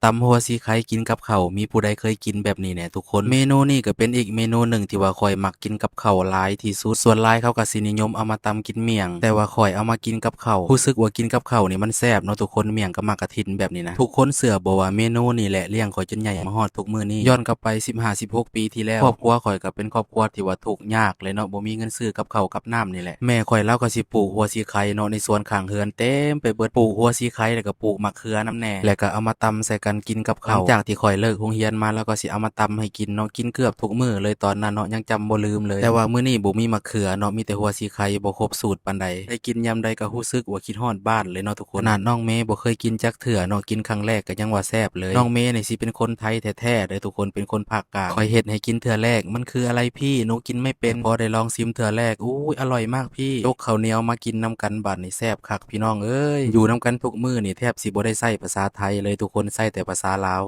ຕຳຫົວສີໄຄກິນກັບເຂົ້າ ມີຜູ້ໃດເຄີຍກິນແບບນີ້ແດ່ທຸກຄົນ? ເມນູນີ້ກໍເປັນອີກເມນູໜຶ່ງທີ່ວ່າຂ້ອຍມັກກິນກັບເຂົ້າຫຼາຍທີ່ສຸດ. ສ່ວນຫຼາຍເຂົາກໍຊິນິຍົມເອົາມາຕຳກິນໝ້ຽງ, ແຕ່ວ່າຂ້ອຍເອົາມາກິນກັບເຂົ້າ ຮູ້ສຶກວ່າກິນກັບເຂົ້ານີ້ມັນແຊບເນາະທຸກຄົນ, ໝ້ຽງກັບໝາກກະທິນແບບນີ້ນະ. ທຸກຄົນເຊື່ອບໍ່ວ່າເມນູນີ້ແຫຼະລ້ຽງຂ້ອຍຈົນໃຫຍ່ມາຮອດທຸກມື້ນີ້? ຍ້ອນກັບໄປສິບຫ້າ ສິບຫົກປີທີ່ແລ້ວ, ຄອບຄົວຂ້ອຍກໍເປັນຄອບຄົວທີ່ວ່າທຸກຍາກເລີຍເນາະ, ບໍ່ມີເງິນຊື້ກັບເຂົ້າກັບນ້ຳນີ້ແຫຼະ. ແມ່ຂ້ອຍລາວກໍຊິປູກຫົວສີໄຄເນາະ ໃນສວນຂ້າງເຮືອນເຕັມໄປເບີດ, ປູກຫົວສີໄຄ ແລ້ວກໍປູກໝາກ ເຂືອນຳແດ່ ແລ້ວກໍເອົາມາຕຳໃສ່ກັນກິນກັບເຂົ້າ. ຫຼັງຈາກທີ່ຂ້ອຍເລີກໂຮງຮຽນມາ ລາວກໍຊິເອົາມາຕຳໃຫ້ກິນເນາະ, ກິນເກືອບທຸກມື້ເລີຍຕອນນັ້ນເນາະ, ຍັງຈຳບໍ່ລືມເລີຍ. ແຕ່ວ່າມື້ນີ້ບໍ່ມີໝາກເຂືອເນາະ, ມີແຕ່ຫົວສີໄຄ ບໍ່ຄົບສູດປານໃດ. ໄດ້ກິນຍາມໃດກໍຮູ້ສຶກວ່າຄິດຮອດບ້ານເລີຍເນາະທຸກຄົນ. ຂະໜາດນ້ອງເມບໍ່ເຄີຍກິນຈັກເທື່ອເນາະ, ກິນຄັ້ງແລກກໍຍັງວ່າແຊບເລີຍ. ນ້ອງເມນີ້ຊິເປັນຄົນໄທແທ້ໆເດີ້ທຸກຄົນ, ເປັນຄົນພາກກາງ. ຂ້ອຍເຮັດໃຫ້ກິນເທື່ອແລກ, ມັນຄືອະໄລພີ່? ໜູກິນໄມ່ເປັນ. ແຕ່ພໍໄດ້ລອງຊິມເທື່ອແລກ, ອຸ້ຍ ອະລ່ອຍມາກ ພີ່. ຈົກເຂົ້າໜຽວມາກິນນຳກັນບາດນີ້ແຊບຄັກພີ່ນ້ອງເອີຍ. ຢູ່ນຳກັນທຸກມື້ນີ້ແທບຊິບໍ່ໄດ້ໃຊ້ພາສາໄທເລີຍທຸກຄົນ, ໃຊ້ແຕ່ພາສາລາວ.